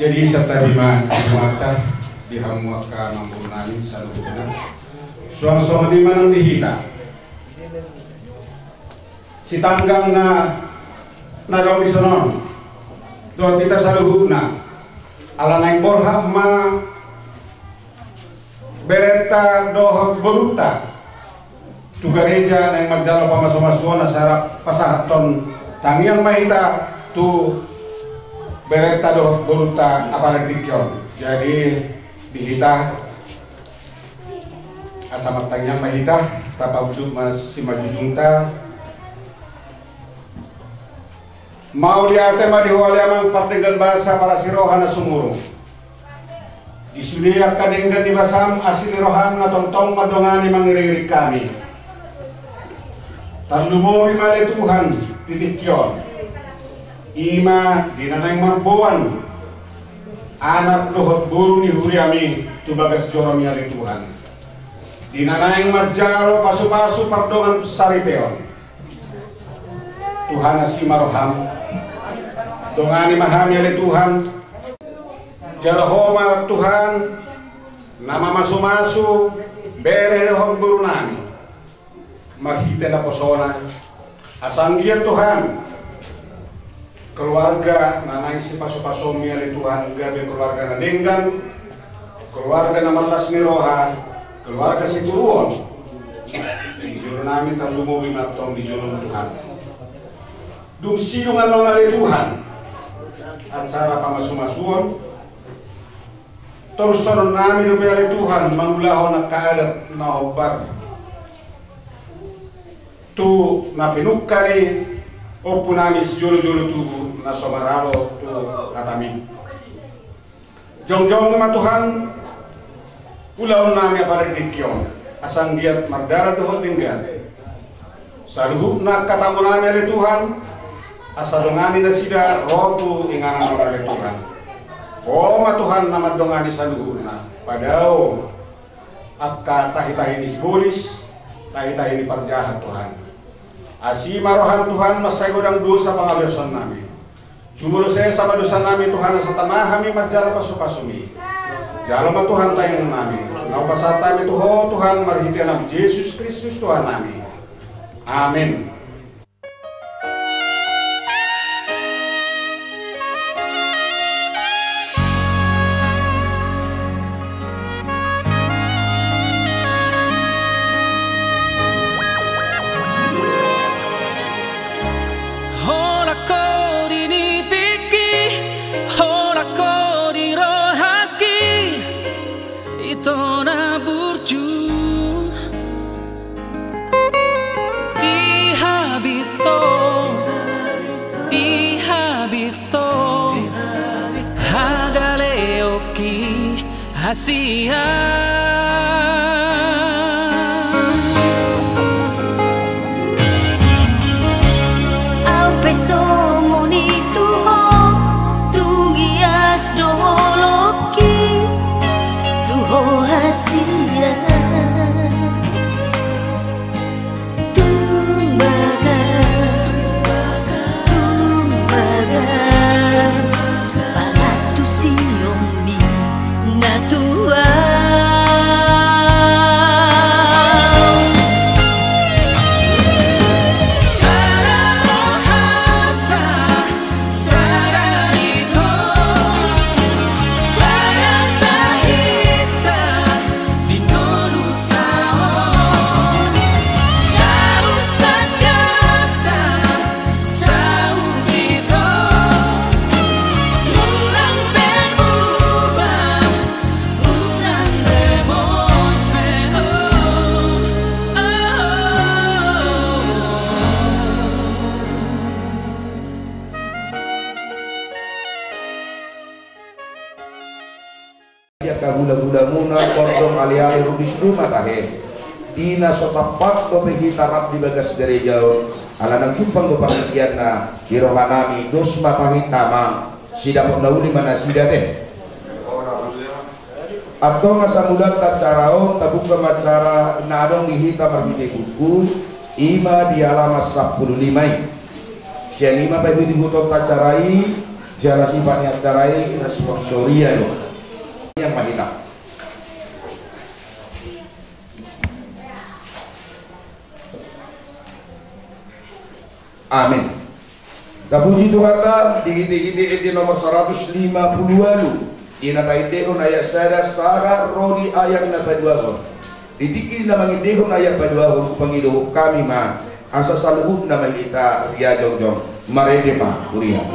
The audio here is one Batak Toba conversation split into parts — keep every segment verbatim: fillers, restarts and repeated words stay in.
Jadi santabi ma di hamu angka amangboru nami saluhutna. Suang songon i ma nang di hita. Sitanggang na, na adong di son on dohot hita saluhutna. Ala naeng borhat ma berenta dohot borunta tu gareja naeng manjalo pamasumasuon, asa pasahathon tangiang ma hita tu berenta dohot borunta apala di tingki on. Jadi di hita, asa martangiang ma hita, tapahunduk ma simanjujungta. Mauliate ma di Ho ale Amang pardenggan basa, parasi roha na sumurung. Di sude angka denggan ni basam, asi ni roham na tongtong mandongani mangiringiring hami. Tarlumobi ma ale Tuhan di tingki on. I ma di na naeng mamboan anak dohot boru ni huriami tu bagas joromi ale Tuhan. Di na naeng manjalo pasupasu pardongan saripeon. Tuhan, asi ma roham. Dongani ma hami ale Tuhan. Jalo Ho ma Tuhan na mamasumasu bere dohot boru nami marhite naposona. Asa anggiat Tuhan, keluarga na naeng sipasupasuonmi ale Tuhan gabe keluarga na denggan, keluarga na marlas ni roha, keluarga sitiruon. Di jolo nami tarlumobi ma antong di jolom Tuhan. Dung sidung annon ale Tuhan acara pamasumasuon, torushononnami dope ale Tuhan mangulahon angka adat na hombar tu na pinungka ni ompunami sijolojolo tubu na so maralo tu hatami. Jongjong ma Tuhan ulaonnami apala di tingki on, asa anggiat mardalan dohot denggan. Saluhutna angka tamunami ale Tuhan, asa dongani nasida ro tu inganan on ale Tuhan. Ho ma Tuhan na mandongani saluhutna, padao angka tahitahi ni sibolis, tahitahi ni parjahat Tuhan. Asi ma roham Tuhan mansai godang dosa pangalaosion nami. Jumolo sesa ma dosa nami Tuhan, asa tama hami manjalo pasupasumi. Jalo ma Tuhan tangiang nami na hupasahat hami tu Ho Tuhan marhite Anakmu Jesus Kristus Tuhan nami. Amen. Hola kau di nipiki, hola kau di rohaki, ito na burju. Di habitto, di habitto, hagaleonki hasian. Au pe songon i tu ho, tung ias do holongki tu ho hasian. Tung bagas, tung bagas, pangantusionmi na tuau. Sada rohanta, sada ito, sada tahinta di ngolunta on. Saut sangkapta, saut ito, hurang be muba, hurang be mose, oh, oh, oh. Ia angka hulahulamuna, kondom, aleale, rubis, ruma tahe. Di na so tampak dope hita rap di bagas gareja on, ala nang jumpang do partingkianna di rohanami, dos ma tahe tama, sidapot na uli ma nasida te. Antong asa mulak acara on, tabuka ma acara na adong di hita marhite buku, i ma di alaman sampulu lima i. Sian i ma paihutihut acara i, Jala sifat ni acara i responsoria do. Yang mahita. Amin. Tapuji Tuhanta, di hite-hite ende nomor saratus lima pulu ualu, di na taendehon ayat sada sahat ro di ayat na paduahon. Di tingki na mangendehon ayat paduahon, hupangido hami ma, asa saluhutna ma hita huria jongjong. Marende ma, huria.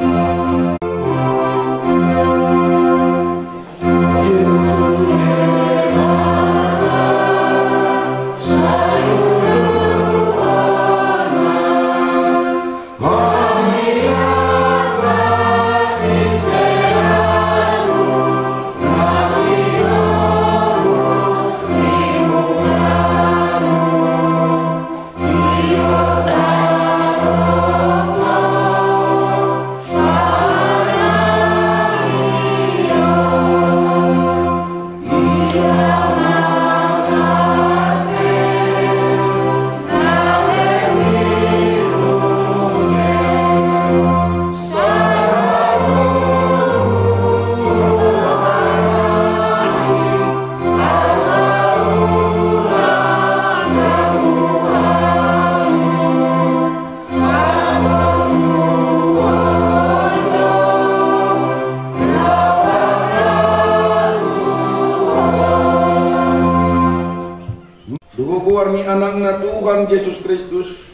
Dohot goar ni Anakna Tuhan Jesus Kristus,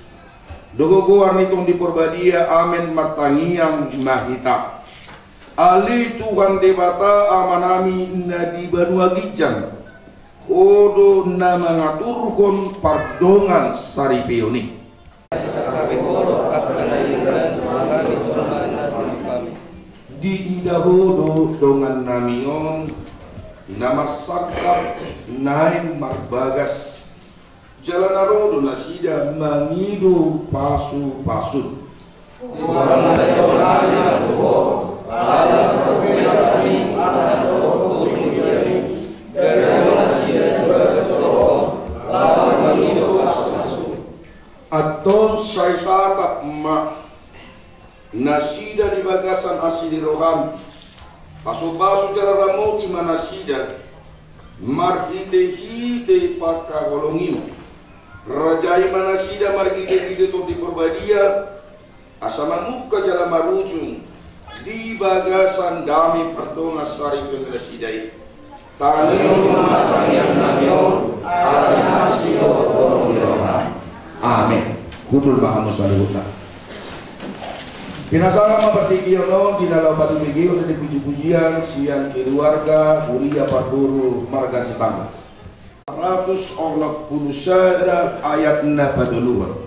dohot goar ni Tondi Parbadia, amen, martangiang ma hita. Ale Tuhan Debata Amanami na di banua ginjang, Ho do na mangaturhon pardongansaripeon i. Diida Ho do dongannami on na marsangkap naeng marbagas, jala na ro do nasida mangido pasupasun. Antong sai tatap ma nasida di bagasan asi ni roham. Pasupasu jala ramoti ma nasida marhitehite pangkaholongim. Rajai ma nasida marhitehite Tondi Parbadia, asa mamungka jala marujung di bagasan dame pardongansaripeon nasida i. Tangihon ma tangiangnami on, ala ni asi dohot holong ni roham. Amen. Hundul ma hamu saluhutna. Pinasahat ma partingkian on di na laho patubegeon di puji-pujian sian keluarga huria parboru marga Sitanggang. Saratus onom pulu sada ayat na patoluhon.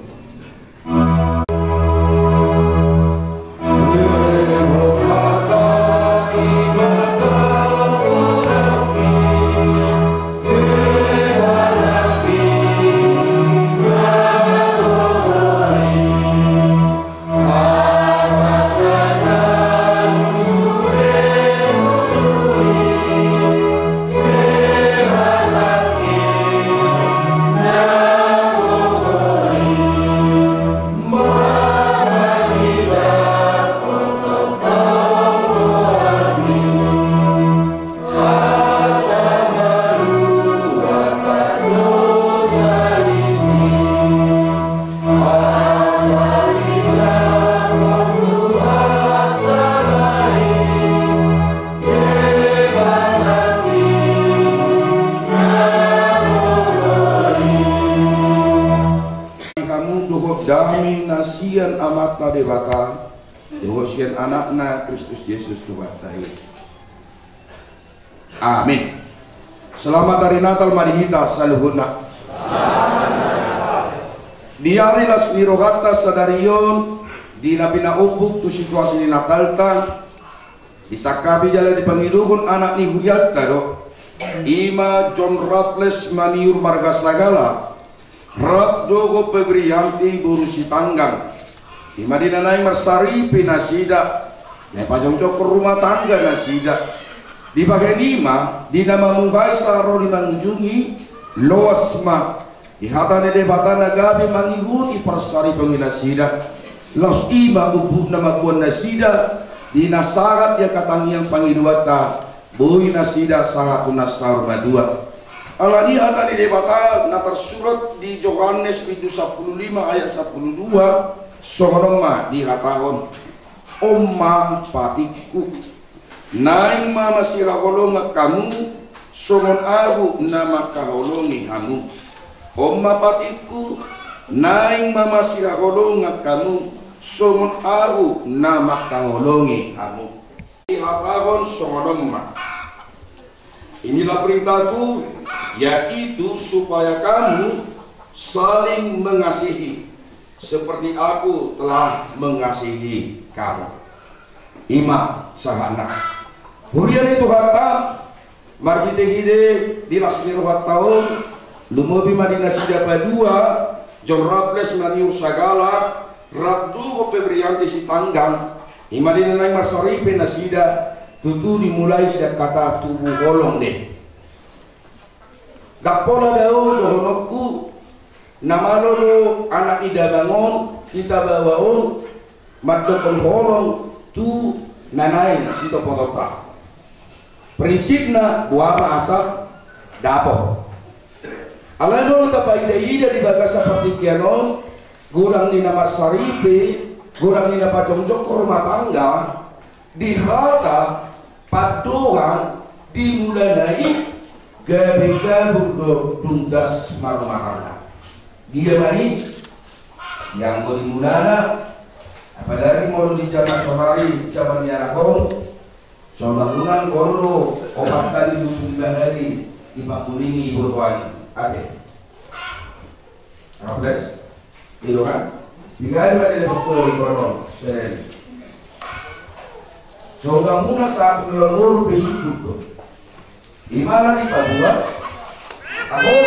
Hamu dohot dame na sian Amanta Debata dohot sian Anakna Kristus Jesus Tuhanta i. Amin. Selamat Hari Natal ma di hita saluhutna. Di ari las ni rohanta sadari on, di na pinaombuk tu situasi ni Natalta, disangkapi jala dipangidohon anak ni hurianta do, i ma John Raffles Maniur marga Sagala, rap dohot Febrianti boru Sitanggang. I ma di na naeng marsaripe nasida, naeng pajongjongkon rumah tangga nasida. Dibahen i ma di na mamuhai sahat ro di mangujungi, loas ma di hata ni Debata na gabe mangihut i parsaripeon ni nasida. Laos i ma ombukna mamboan nasida Di na sahat di angka tangiang pangidoanta, boi nasida sahat tu na saur matua. Alani hata ni Debata na tarsurat di Johannes bindu sampulu lima ayat sampulu dua, songon on ma dihatahon: On ma patikku, naeng ma masihaholongan hamu, songon ahu na mangkaholongi hamu. On ma patikku, naeng ma masihaholongan hamu, songon ahu na mangkaholongi hamu. Dihatahon songon on ma: Inilah perintahku, yaitu supaya kamu saling mengasihi, seperti aku telah mengasihi kamu. I ma sahatna. Huria ni Tuhanta, marhitehite di las ni rohanta on, lumobi ma di nasida padua, John Raffles, Maniur Sagala, rap dohot Febrianti Sitanggang, i ma di na naeng marsaripe nasida, tutu dimulai sian kata tubu holong do i. Ndang pola do dohononku, na malo do anak ni damang on, hita baoa on, mandokkon holong tu na naeng sitopotonta. Prinsipna, boha ma asa dapot. Alai molo tapaida-ida di bagasan partingkian on, godang ni na marsaripe, godang ni na pajongjonghon rumah tangga, di hata pandohan di mulana i gabe gabur do dung das marumah tangga. Dia ma i, ianggo di mulana, apalagi molo di jaman sonari, jaman ni anak on, songon na unang gol do opat kali lutung bahali di panggulingi ibotoan i. Ate. Raffles. I do kan? Di ngari ma telepon ko di kono. Seri. Songon na unang saat melaluan pe sukut do. Di mana di Papua? Aho.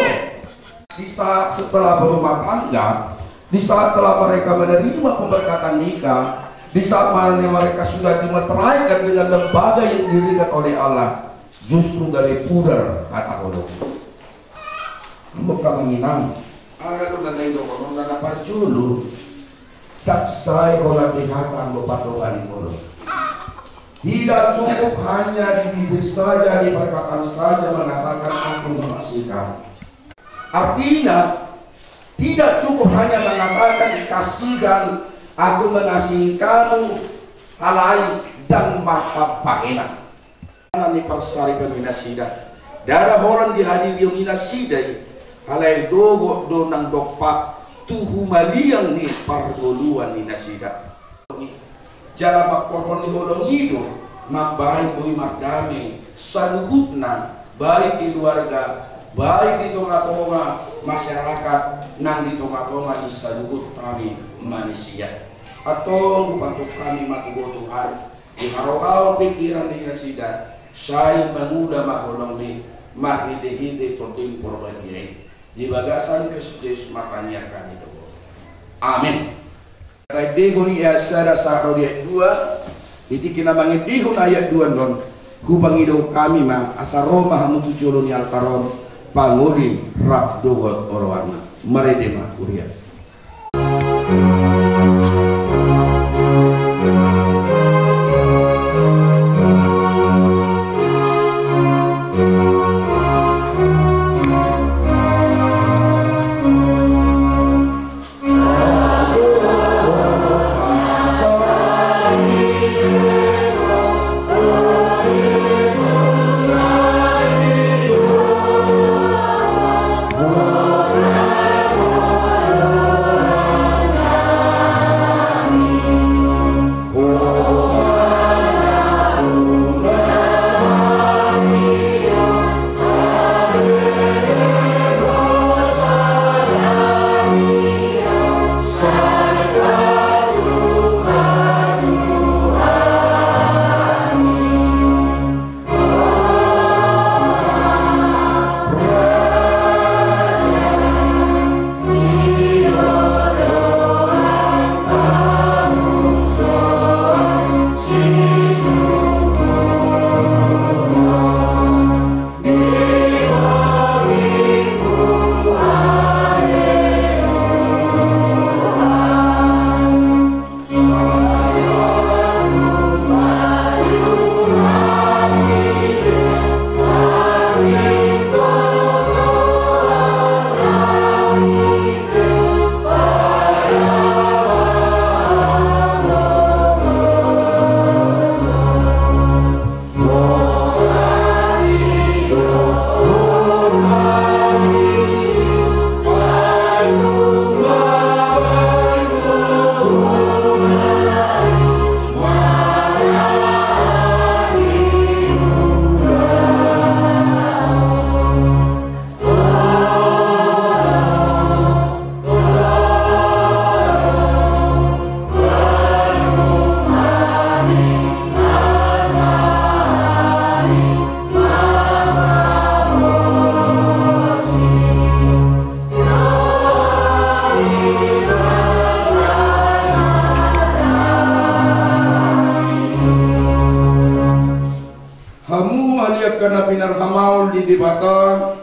Di saat setelah berumah tangga, di saat telah mereka menerima pemberkatan nikah, di saat mana mereka sudah dimeteraikan dengan lembaga yang didirikan oleh Allah, justru gabe pudar hata holong. Anggo amang inang, aha do na naeng dohonon na parjolo? Ndang sae holan di hata anggo pandohan i molo. Tidak cukup hanya di bibir saja, di perkataan saja mengatakan aku mengasihi kamu. Artinya, tidak cukup hanya mengatakan kasihan, aku mengasihi kamu, alai ndang marpambahenan. Ni parsaripeon ni nasida. Ndada holan dihadirion ni nasida i, alai dohot do nang dompak tu humaliang ni parngoluan ni nasida. Jala mangkorhon ni holong i do mambahen boi mardame saluhutna, baik keluarga, baik di tonga-tonga masyarakat, nang di tonga-tonga ni saluhut hami manisia. Antong hupantukhon hami ma tu Ho Tuhan, di harohaon pikiran ni nasida, sai mangula ma holongmi marhite-hite Tondim Porbadia i. Di bagasan Kristus Jesus martangiang hami tu Ho. Amin. Taendehon i ayat sada sahat ro di ayat dua. Di tingki na mangendehon ayat dua on, hupangido hami ma asa ro ma hamu tu jolo ni altar on, pangoli rap dohot oloanna. Marende ma, huria. Hamaol ni Debata,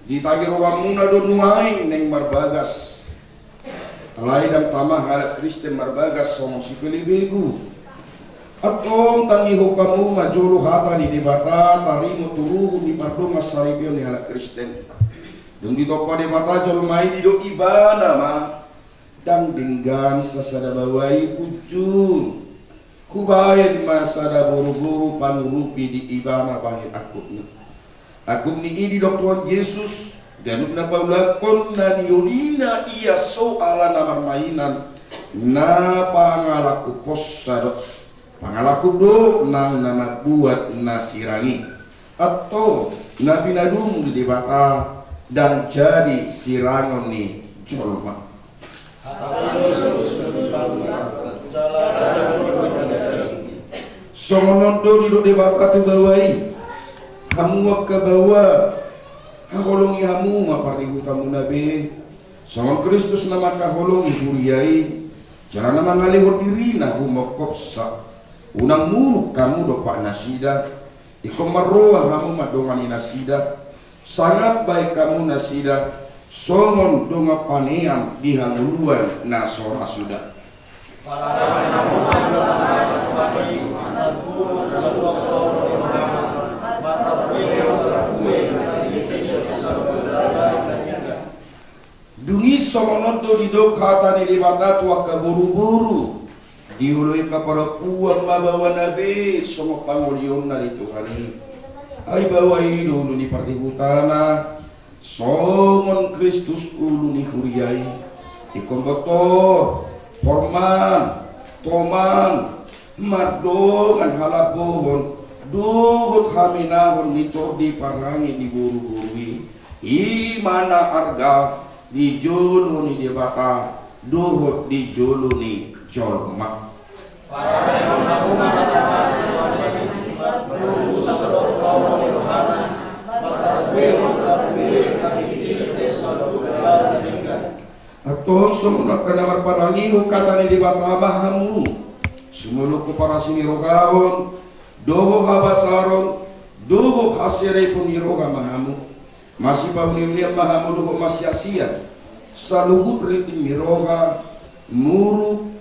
ditagi rohamuna do nuaeng naeng marbagas. Alai ndang tama halak Kristen marbagas songon sipelebegu tu. Antong tangihon hamu ma jolo hata ni Debata, taringot tu ruhut ni pardongansaripeon ni halak Kristen. Dung ditompa Debata jolma i, didok Ibana ma: Ndang denggan sasada baoa i punjung. Hubahen ma sada boruboru pangurupi di ibana bahen angkupna. Angkup ni i didok Tuhan Jesus, ganup na paulakhon na niolina ia so ala na marmainan, na pangalangkuphon sa do. Pangalangkup do nang na mambuat na sirang i. Antong na pinadomu ni Debata ndang jadi sirangon ni jolma. Songon on do didok Debata tu baoa i: Hamu angka baoa, haholongi hamu ma pardihutamuna be, songon Kristus na mangkaholongi huria i, jala na mangalehon dirina humongkopsa. Unang muruk hamu dompak nasida, ingkon marroha hamu mandongani nasida, sangap bahen hamu nasida songon dongan panean di hangoluan na so ra suda. Dung i songon on do didok hata ni Debata tu angka boruboru. Dioloi angka parompuan ma baoana be songon pangolionna di Tuhan i. Ai baoa i do ulu ni pardihutana, songon Kristus ulu ni huria i. Ingkon botor, porman, toman, mardongan halambohon dohot hamenahon ni tondi parange ni boruboru i. I ma na arga di jolo ni Debata dohot di jolo ni jolma. Antong songon angka na marparangehon hata ni Debata ma hamu, sumolop parasi ni roha on, dohot habasaron, dohot haserepon ni roha ma hamu. Masipauneunean ma hamu dohot masiasian, saluhut rintik ni roha, muruk,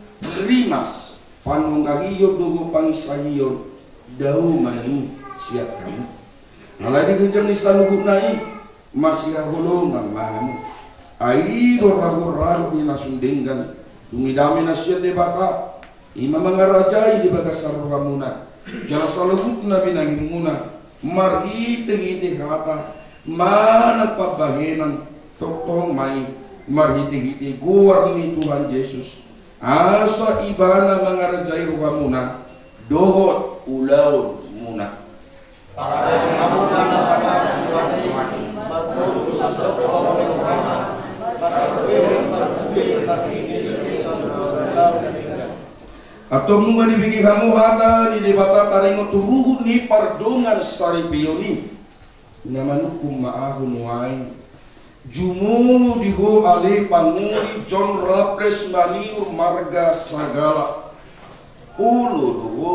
rimas, panunggahion dohot panginsahion, dao ma i sian hamu. Alai di ginjang ni saluhutna i, masihaholongan ma hamu. Ai i do ragorrago ni na sun denggan, dung i dame na sian Debata, i ma mangarajai di bagasan rohamuna jala saluhutna binahimuna, marhitehite hata manang pambahenan, tongtong ma i marhitehite goar ni Tuhan Jesus, asa Ibana mangarajai rohamuna dohot ulaonmuna. Antong nunga dibege hamu hata ni Debata taringot tu ruhut ni pardongansaripeon i. Na manungkun ma ahu nuaeng, jumolo di ho ale pangoli John Raffles Maniur marga Sagala. Olo do ho,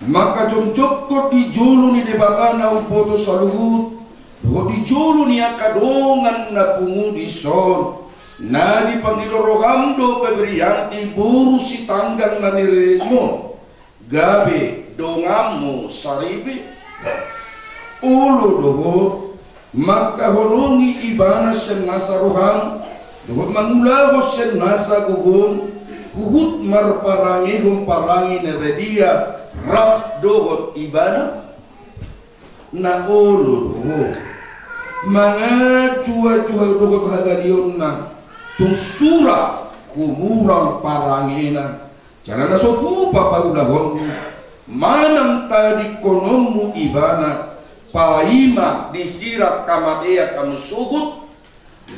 mangkajongjongkon di jolo ni Debata na umboto saluhut, dohot di jolo ni angka dongan na pungu dison, na dipangido roham do Febrianti boru Sitanggang na niriritmon, gabe donganmu saripe. Olo do ho, mangkaholongi ibana sian nasa roham, dohot mangulahon sian nasa gogom, huhut marparangehon parange na badia rap dohot ibana. Na olo do ho, manganju-anju dohot hagalionna tung sura humurang parangena, jala na so tupa paulahonmu manang tadingkononmu ibana, paima disirang hamatean hamu sogot.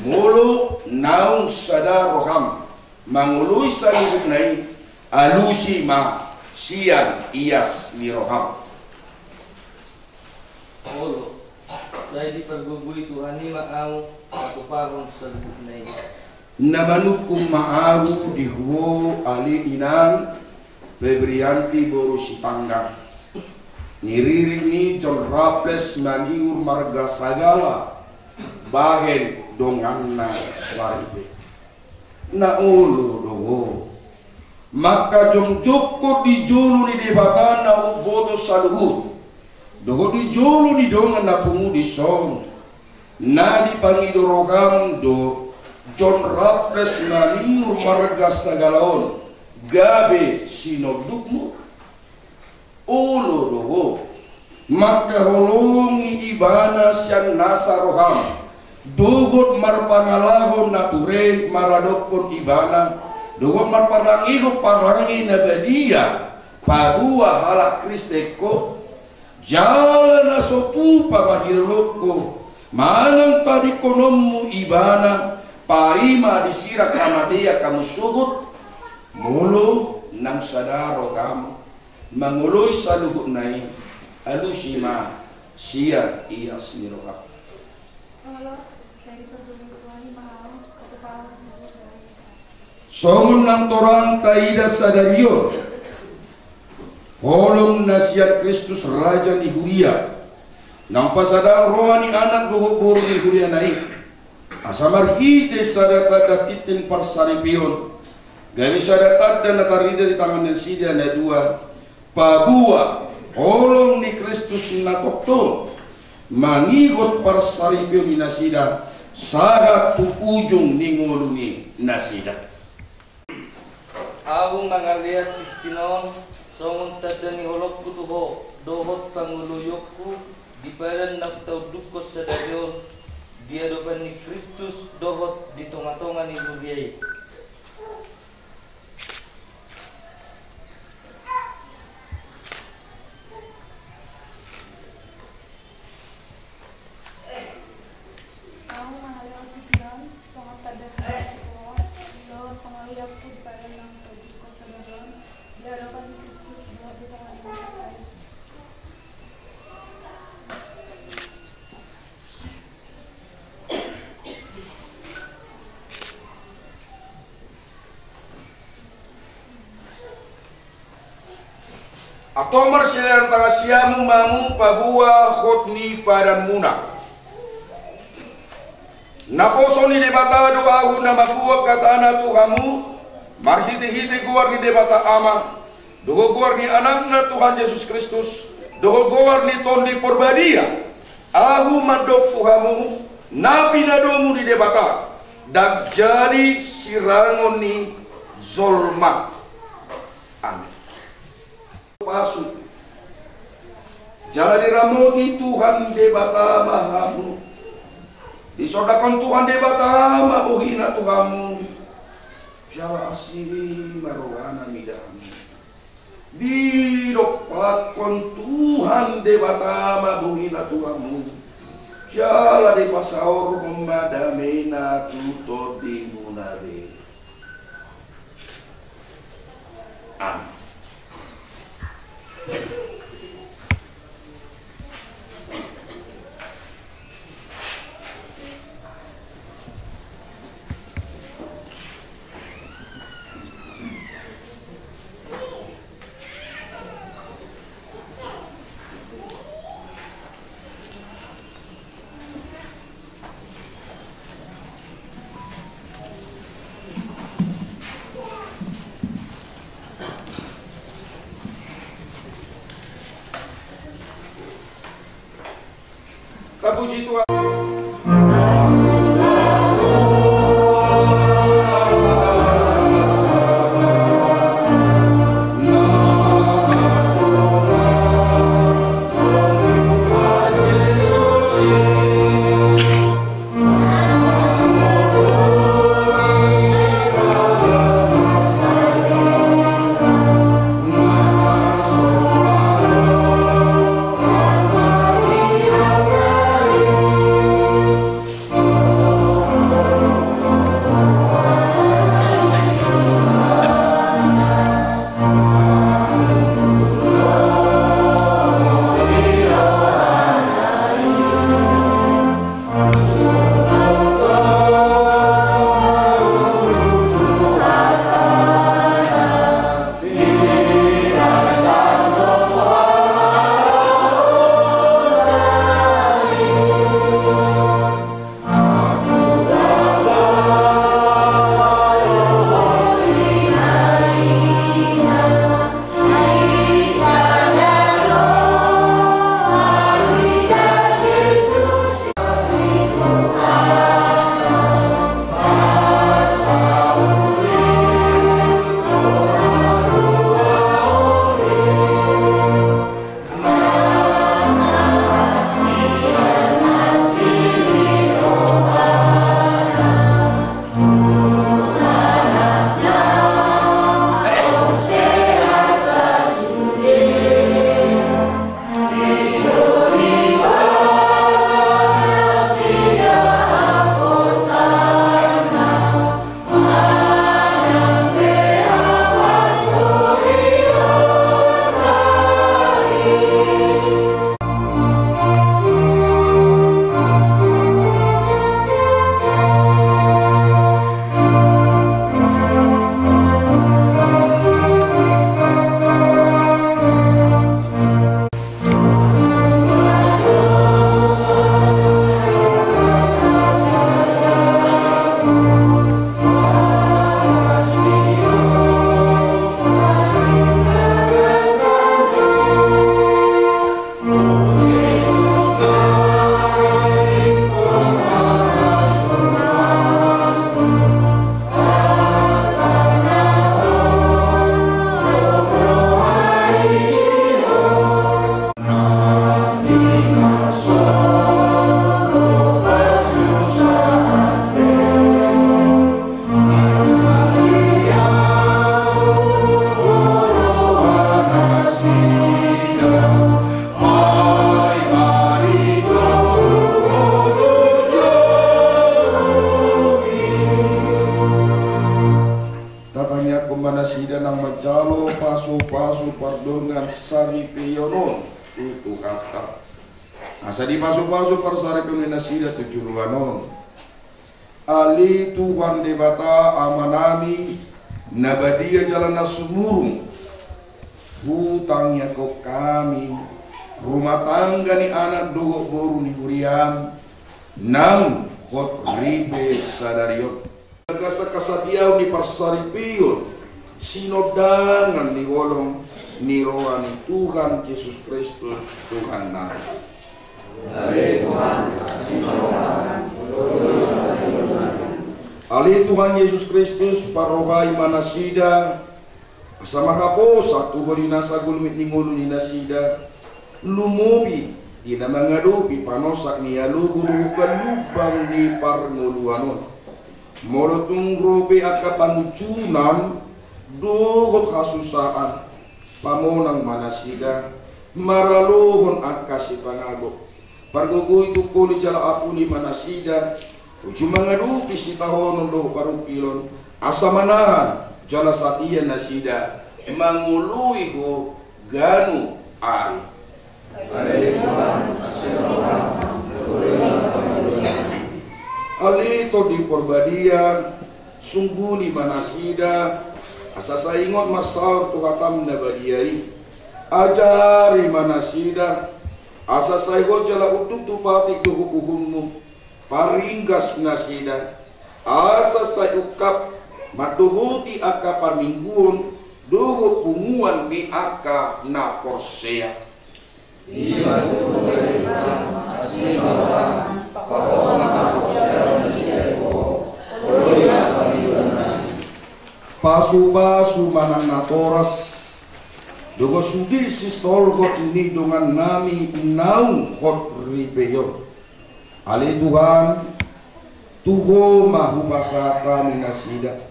Molo naung sada roham mangoloi saluhutna i, alusi ma sian ias ni roham. Olo, sai dipargogoi Tuhan i ma ahu patupahon saluhutna i. Na manungkun ma ahu di ho ale inang Febrianti boru Sitanggang. Ni riring ni John Raffles Manihur marga Sagala bahen donganna saripe. Na olo do ho mangkajongjongkon di jolo ni Debata na umboto saluhut, dohot di jolo ni dongan na pungu dison, na dipangido roham do John Raffles Manihur marga Sagala on gabe sinondukmu? Olo do ho mangkaholongi ibana sian nasa roham, dohot marpangalaho na ture maradophon ibana, dohot marparangehon parange na badia paboa halak Kristen ho? Jala na so tupa ma hilolongku manang tadingkononmu ibana, paima disirang hamatean hamu sogot. Molo nang sada roham mangoloi saluhutna i, alusi ma sian ias ni roham. Songon nang torang taida sadari on, holong na sian Kristus Raja ni Huria, nang pasadaan roha ni Anak dohot Boru ni Huriana i, asa marhite sada tanda tintin parsaripeon, gabe sada tanda na tarida di tangan nasida na dua, paboa holong ni Kristus na tongtong mangigot parsaripeon ni nasida sahat tu ujung ni ngolu ni nasida. Ahu mangalehon tintin on songon tanda ni holongku tu ho dohot pangoloionku di padan na hutaundukhon sadari on di adopan ni Kristus dohot di tongatonga ni huria i. Ahu mangalehon tintin on songon tanda ni holongku tu ho dohot pangoloionku di padan na hutaundukhon sadari on di adopan ni Kristus dohot di tongatonga ni huria i. Antong marsilean tangan siamun ma hamu paboa hot ni padanmuna. Naposo ni Debata do ahu na mamboan hatana tu hamu marhitehite goar ni Debata Ama, dohot goar ni Anakna Tuhan Jesus Kristus, dohot goar ni Tondi Porbadia. Ahu mandok tu hamu, na pinadomu ni Debata, ndang jadi sirangon ni jolma. Amin. Pasu. Jala diramoti Tuhan Debata ma hamu. Disondangkon Tuhan Debata ma bohina tu hamu. Jala asi ma rohana mida hamu. Didompakkon Tuhan Debata ma bohina tu hamu. Jala dipasaorhon ma dameina tu tondimuna be. Amin. Pasu-pasu pardongansaripeon on tu Tuhanta, asa dipasupasu parsaripeon ni nasida tu joloan on. Ale Tuhan Debata Amanami na badia jala na sumurung, hutangiangkon hami rumah tangga ni anak dohot boru ni huriaM naung hot ripe sadari on. Bagasan hasatiaon ni parsaripeon sinondangan ni holong ni roha ni Tuhan Jesus Kristus Tuhannami. Ale Tuhan Jesus Kristus, parrohai ma nasida, asa marhaposan tu Ho di nasa gulmit ni ngolu ni nasida, lumobi di na mangadopi panosak ni alogo dohot galumbang ni parngoluan on. Molo tung ro pe angka pangunjunan dohot hasusaan, pamonang ma nasida maralohon angka sipangago. Pargogoi, tungkoli jala apuli ma nasida uju mangadopi sitaonon dohot parungkilon, asa manahan jala satia nasida mangoloi Ho ganup ari. Ale Tondi Porbadia, sungguli ma nasida asa sai ingot marsaor tu hataM na badia i. Ajari ma nasida asa sai hot jala unduk tu patik dohot uhumMu. Paringgas nasida asa sai ungkap mandohoti angka parmingguon dohot punguan ni angka na porsea. Pasupasu ma nang natoras dohot sude sisolhot ni dongannami naung hot ripe on. Ale Tuhan, tu Ho ma hupasahat hami nasida.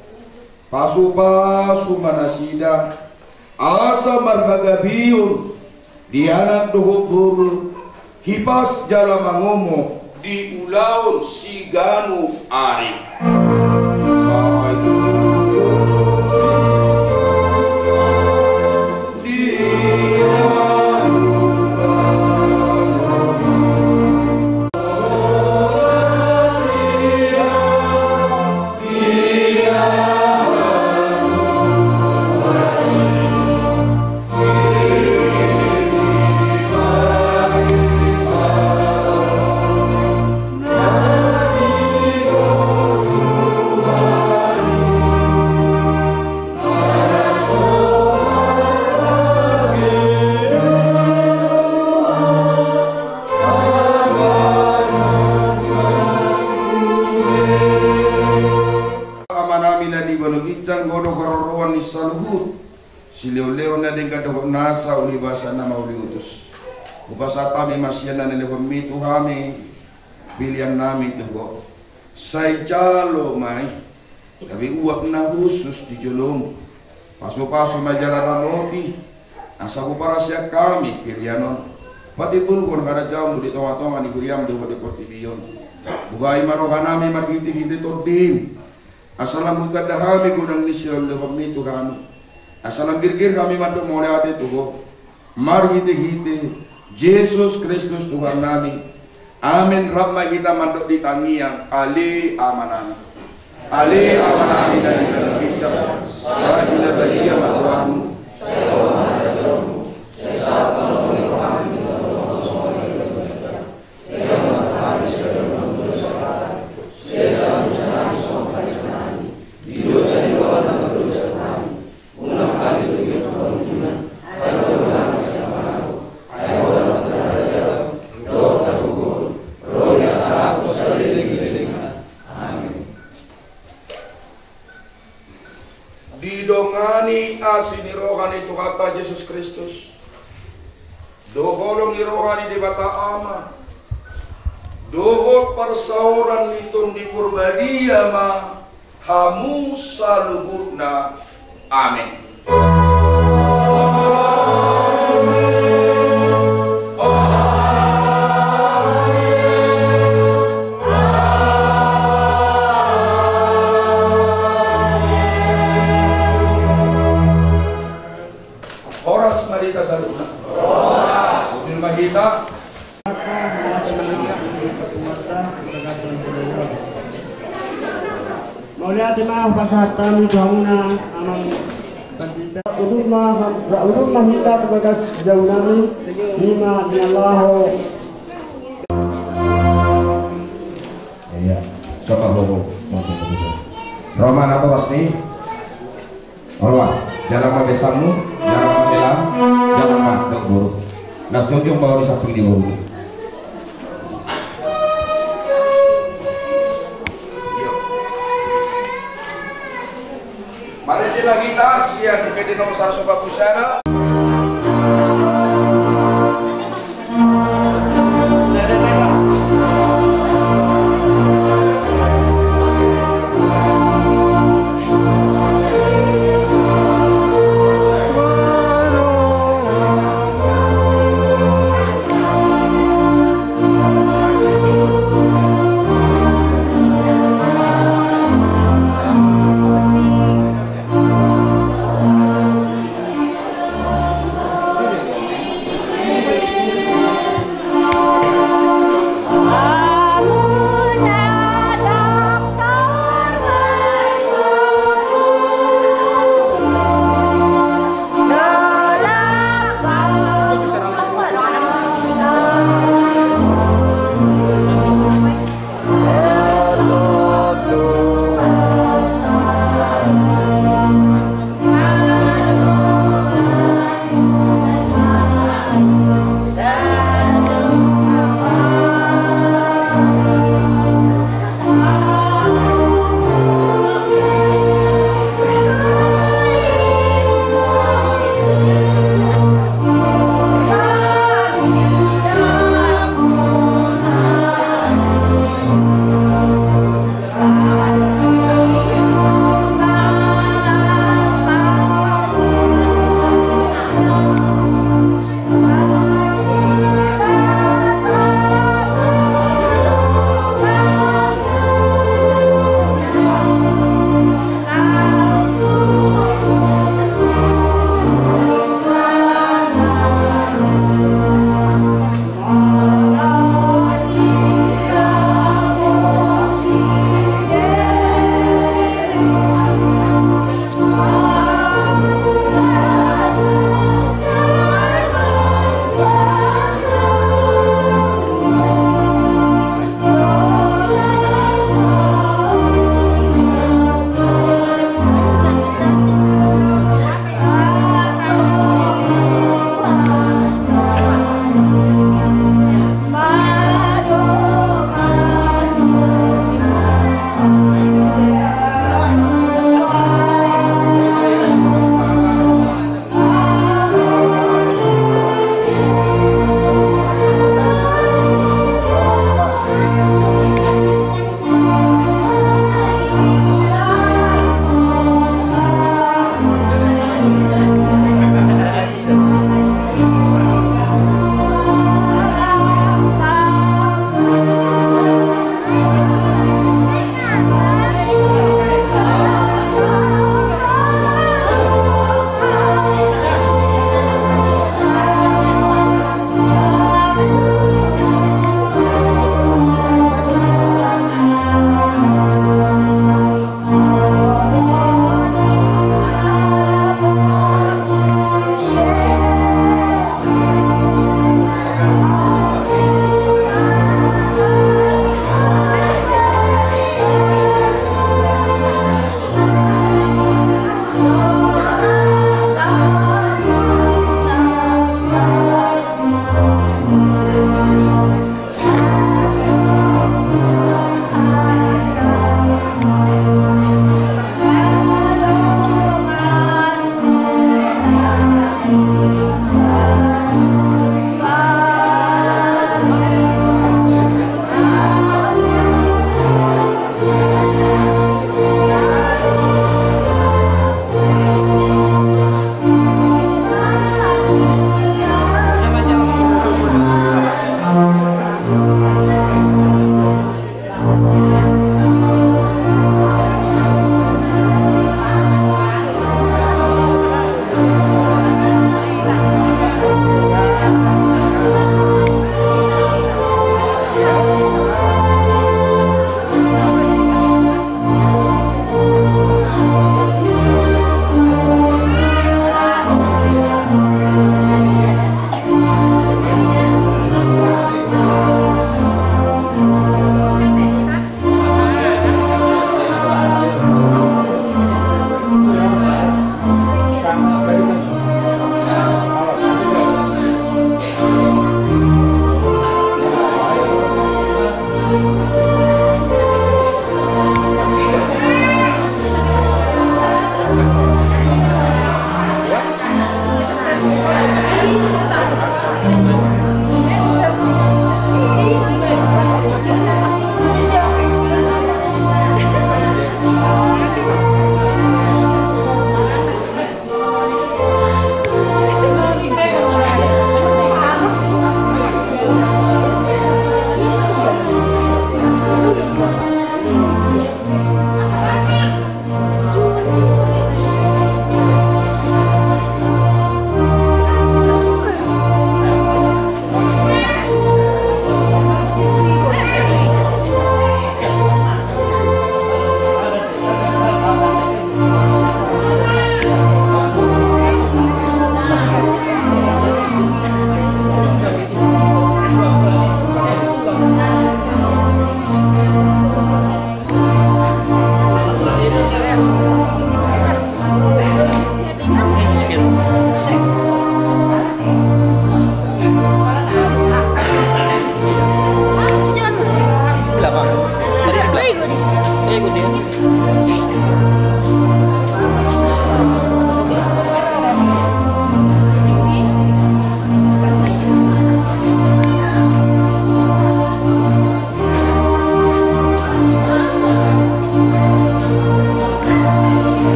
Pasupasu ma nasida asa marhagabeon di anak dohot boru, hipas jala mangomo di ulaon siganup ari. Amanami na di banua ginjang, Ho do haroroan ni saluhut silehon-lehon na denggan dohot nasa ulibasan na mauliutus. Hupasahat hami ma sian na nilehonmi tu hami peleannami tu Ho. Sai jalo ma i gabe uap na hushus di joloM. Pasupasu ma jala ramoti asa huparasian hami pelean on patimbulhon harajaonMu di tonga-tonga ni huriaM dohot di portibi on. Buhai ma rohanami marhite-hite TondiM, asa lam hutanda hami godang ni silehon-lehonmi tu hami, asa lam girgir hami mandok mauliate tu Ho. Marhite-hite Jesus Kristus Tuhannami. Amen. Rap ma hita mandok di tangiang Ale Amanami. Ale Amanami na di banua ginjang, sai na badia ma goarMu. Didongani asi ni roha ni Tuhanta Jesus Kristus, dohot holong ni roha ni Debata Ama, dohot parsaoran ni Tondi Porbadia ma hamu saluhutna. Amen. Mauliate ma hupasahat hami tu hamuna amang pandita. Udut ma, udut ma hita tu bagas jabu nami, ima di na laho. Iya, coba bobo. Ro ma natoras ni. Olo, jalang ma besanmu, jalang ma helam, jalang ma dok boru. Las jongjong baru di samping ni boru. Mari di lagi tas ya, di pede nomor satu sobat pusana.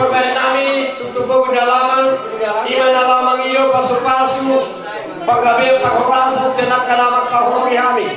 Parumaen nami, Ompu Pogu Dalaman, i ma na laho mangido pasupasu, panggabean parhorasan sian angka na mangkaholongi hami.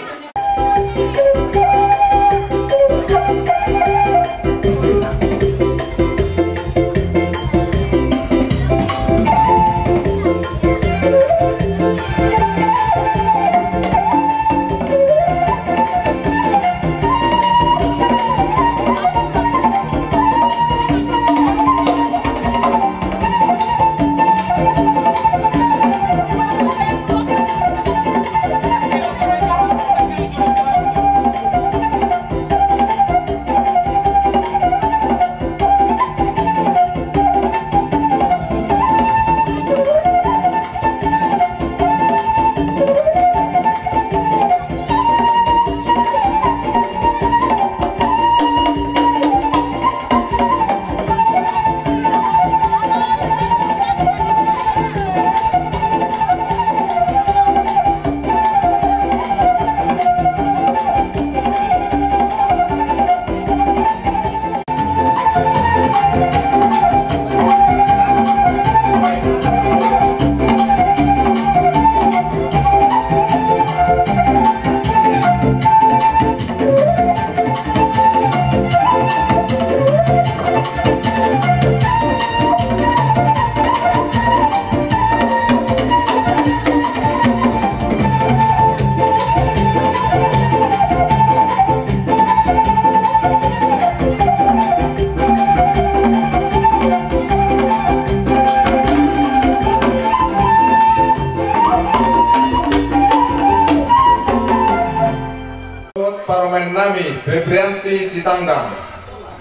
Parumaen nami, Febrianti Sitanggang.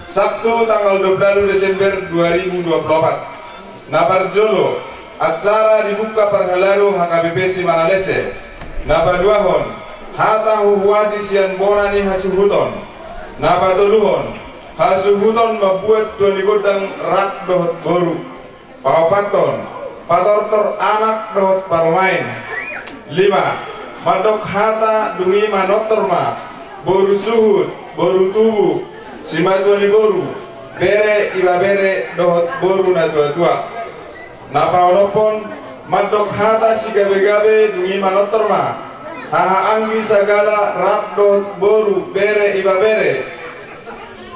Sabtu tanggal dua puluh Desember dua ribu dua puluh empat. Na parjolo, acara dibuka parhalado H K B P Simanalese. Na paduahon, hata huhuasi sian bona ni hasuhuton. Na patoluhon, hasuhuton mambuat tua ni gondang rap dohot boru. Paopathon, patortor anak dohot parumaen. Lima, mandok hata dung i manortor ma boru suhut, boru tubu, simatua ni boru, bere ibebere dohot boru na tuatua. Na paonomhon, mandok hata sigabegabe dung i manortor ma haha anggi sagala rap dohot boru, bere ibebere,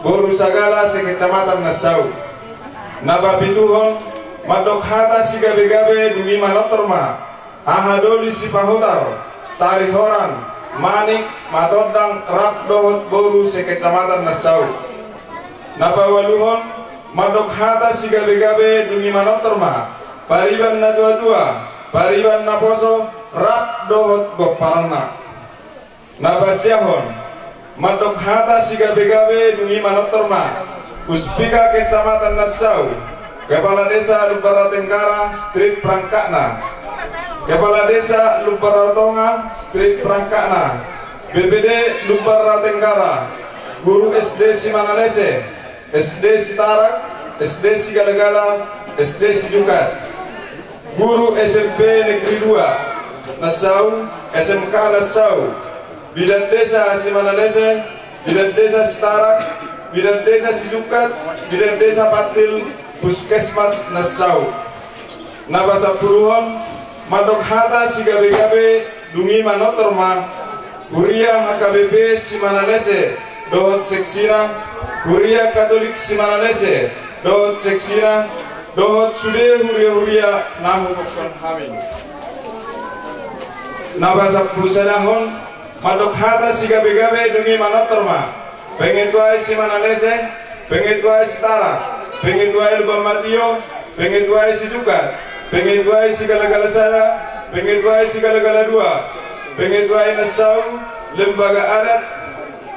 boru sagala sekecamatan Nassau. Na papituhon, mandok hata sigabegabe dung i manortor ma haha doli sipahutar, tarihoran, manik, matondang rap dohot boru sekecamatan Nassau. Na paualuhon, mandok hata sigabegabe dung i manortor ma pariban na tuatua, pariban naposo rap dohot pomparanna. Na pasiahon, mandok hata sigabegabe dung i manortor ma Puspika Kecamatan Nassau, Kepala Desa Lumban Rawa Tenggara, strip perangkatna, Kepala Desa Lumban Rawa Tonga, strip perangkatna, B P D Lumban Rawa Tenggara, guru S D Simanalese, S D Sitarak, S D Sigalagala, S D Sijungkat, guru S M P Negeri dua Nassau, S M K Nassau, bidan desa Simanalese, bidan desa Sitarak, bidan desa Sijungkat, bidan desa Pantil, puskesmas Nassau. Na pasampuluhon, mandok hata sigabegabe dung i manortor ma huria H K B P Simanalese dohot seksina, huria Katolik Simanalese dohot seksina, dohot sude huria-huria na hubokkon hami. Na pasampulusadahon, mandok hata sigabegabe dung i manortor ma pengetuai Simanalese, pengetuai Sitarak, pengetuai Lumban Matio, pengetuai Sijungkat, pengetuai Sigalagala Sada, pengetuai Sigalagala Dua, pengetuai Nassau, lembaga adat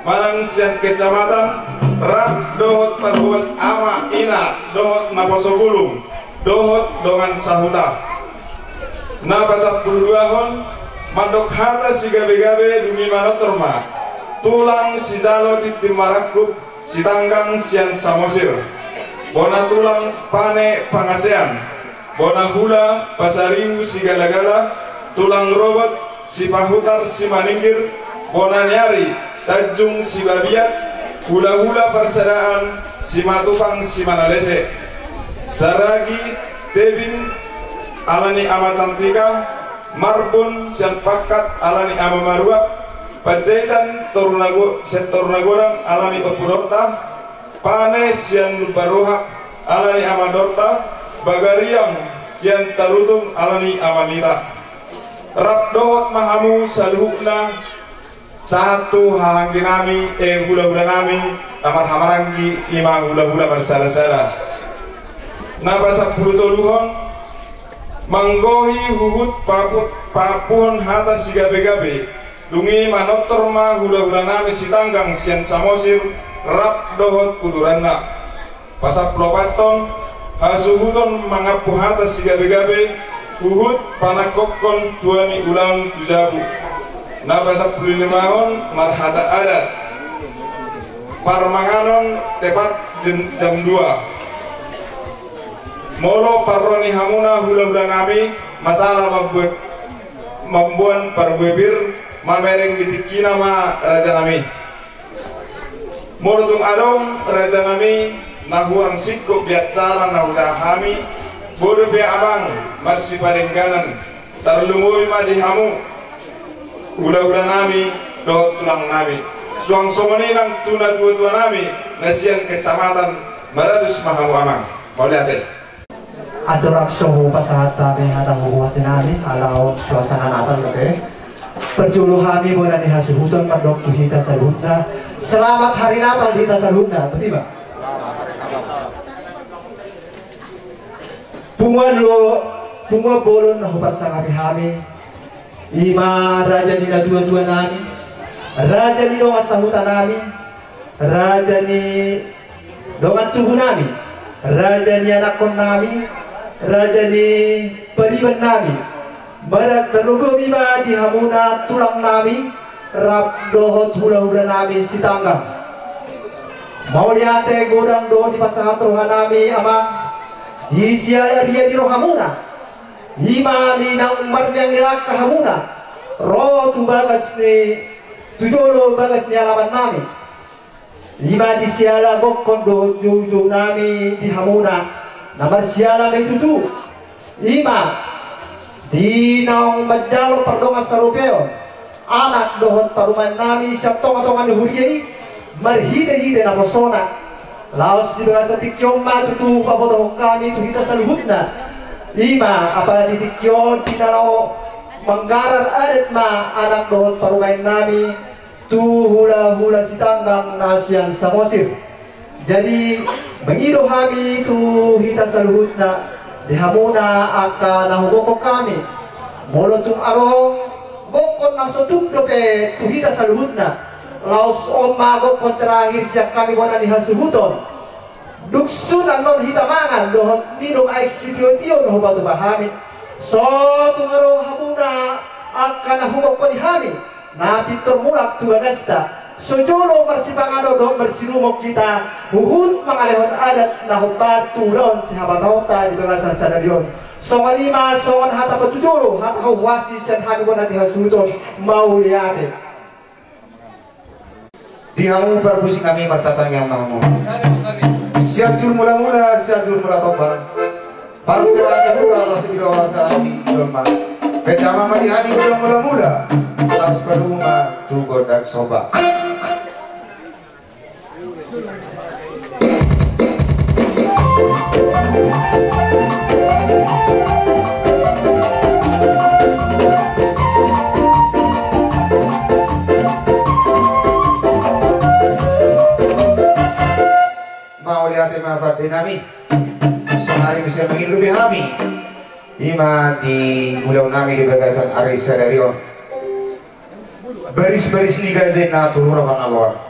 manang sian kecamatan, rap dohot parhuas ama, ina dohot naposo bulung dohot dongan sahuta. Na pasampuluduahon, mandok hata sigabegabe dung i manortor ma tulang sijalo tintin marangkup Sitanggang sian Samosir, bona tulang Pane Pangasean, bona hula Pasaribu Sigalagala, tulang robot Sipahutar Simaninggir, bona ni ari Tanjung Sibabiat, hula-hula parsadaan Simatupang Simanalese. Saragi, Tebing, ala ni Ama Cantika, Marbun sian Pangkat ala ni Ama Maruap, Panjaitan toru Nago-, sian toru Nagodang ala ni Ompu Dorta, Pane sian Lumban Roha ala ni Ama Dorta, Bagariang sian Tarutung ala ni Ama Nita. Rap dohot ma hamu saluhutna, sahat tu hahaanggi nami, eh, hulahula nami na marhahamaranggi, i ma hulahula marsalasala. Na pasampulu toluhon, manggohi huhut papu-, papuhon hata sigabegabe, dung i manortor ma hulahula nami Sitanggang sian Samosir rap dohot uduranna. Pasampulu opathon, hasuhuton mangampu hata sigabegabe, huhut panangkokhon tua ni ulaon tu jabu. Na pasampulu limahon, marhata adat. Parmanganon tepat jam, jam dua. Molo parro ni hamuna hulahula nami, masalah mambuat, mamboan parbue pir, mamereng di tingkina ma raja nami. Molo tung adong raja nami na hurang singkop di acara na hujaha hami, boi dope amang marsipadengganan, tarlumobi ma di hamu hulahula nami dohot tulang nami. Suang songon i nang tu natuatua nami na sian kecamatan, maralus ma hamu amang. Mauliate. Andorang so hupasahat hami hata huhuasi nami, ala on suasana Natal dope, parjolo hami bona ni hasuhuton mandok tu hita saluhutna, selamat hari Natal di hita saluhutna, botima? Punguan lo, punguan bolon na huparsangapi hami, i ma raja ni natuatua nami, raja ni dongan sahuta nami, raja ni dongan tubu nami, raja ni anakkon nami, raja ni pariban nami, mardomi ma di hamuna tulang nami, rap dohot hulahula nami Sitanggang. Mauliate godang do dipasahat roha nami amang, di siala ria ni rohamuna, i ma di naung marniang ni langka hamuna ro tu bagas ni, tu jolo bagas ni alaman nami. I ma di siala gokhon dohot joujou nami di hamuna na marsiala ma i tutu. I ma di naung manjalo pardongan sarupeon anak dohot parumaen nami sian tongatonga ni huria i, marhitehite naposona. Laos di bagasan tingki on ma tutu pabotohon hami tu hita saluhutna, i ma apala di tingki on di na laho manggarar adat ma anak dohot parumaen nami tu hulahula Sitanggang na sian Samosir. Jadi, mangido hami tu hita saluhutna, di hamuna angka na hugokhon hami, molo tung adong gokhon na so tuk dope tu hita saluhutna, laos on ma gokhon terakhir sian hami bona ni hasuhuton. Dung sun annon hita mangan dohot minum aek sitiotio na hupatupa hami, so tung adong hamuna angka na hugokhon hami, na pintor mulak tu bagasta, so jolo marsipanganon dohot marsinumon hita, huhut mangalehon adat na hombar tu ulaon sihabatahonta di bagasan sadari on. Songon i ma songon hata patujolo, hata huhuasi sian hami bona ni hasuhuton, mauliate. Di hamu parmusik nami martangiang ma hamu. Sianjur Mulamula, Sianjur Mulatompa. Parserahan ni huta, parserahan ni jolma. Bahen damang ma di hami godang mulamula. Laos padomu ma tu gondang somba. Mauliate ma pande nami. Saonari muse mangido be hami. I ma di ulaon nami di bagasan ari sadari on. Barisbaris ni gaja i na tu rura Pangaloan.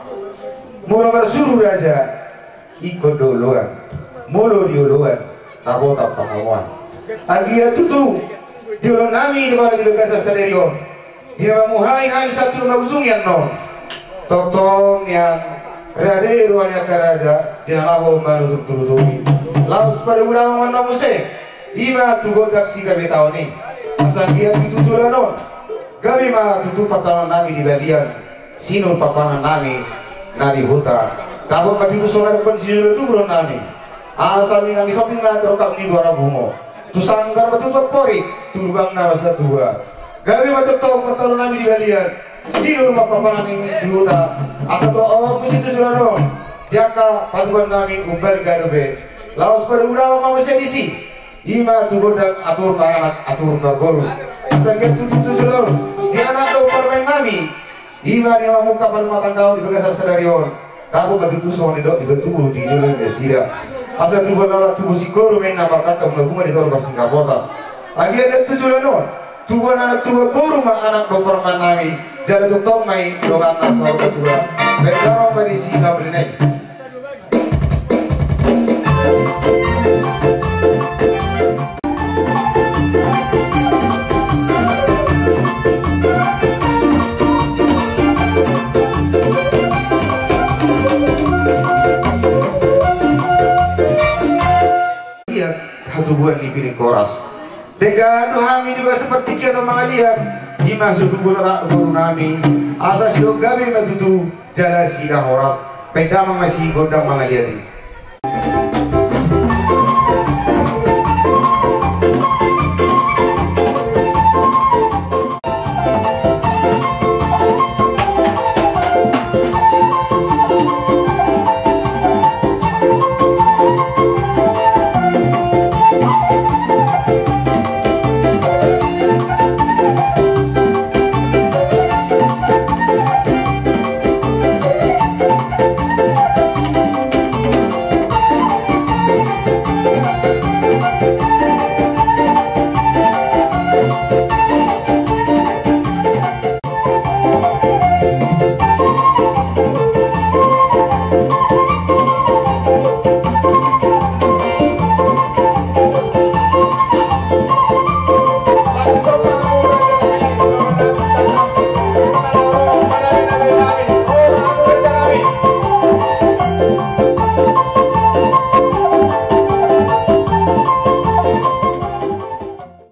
Molo marsuru raja, ingkon do oloan. Molo di oloan, na botap pangomoan. Anggiat tutu, di ulaon nami di bagasan sadari on, di na mamuhai hami sahat tu na maujungi annon. Tongtong nian rade roha ni angka raja, di na laho manutup tutupi. Laos padabu damang ma annon muse, i ma tu gondang sigabetaon i. Asa anggiat tutu joloan on. Gabe ma tutu partangiangan nami di balian, sinur papahangan nami na di huta. Dapot ma tutu songon na dapot sijolo tuburon nami. Asa ninna ni sombing na terungkap di dua rabu mo. Tu sanggar ma tutu amporik, tu lubang na ma satua. Gabe ma tutu partaruan nami di balian, sinur ma papanan di huta. Asa tu ahu musi tu joloan on, di angka patuduhon nami umbalga dope. Laos paduahon ma muse disi. I ma tu gondang atur ma anak atur marboru. Asa anggiat tutu tu joloan on, di anak do parumaen nami. I ma na mamungka parrumatanggaon di bagasan sadari on. Dapot ma tutu songon nidok di tutu di jolo ni nasida. Asa tubuan anak tubuan singkoru ma inna mardangka bunga-bunga di toru parsingkapotan. Anggiat tu joloan on, tubuan anak tubuan boru ma anak do parumaen nami. Jala tongtong ma i donganna saur matua. Baen damang ma disi na bere nai. Ia hatubuan ni pining horas. Denggan do hami di bagasan partingkian on mangaliat. I ma so tubuan anak boru nami. Asa sidok gabe ma tutu jala sida horas. Baen damang ma si gondang mangaliat i.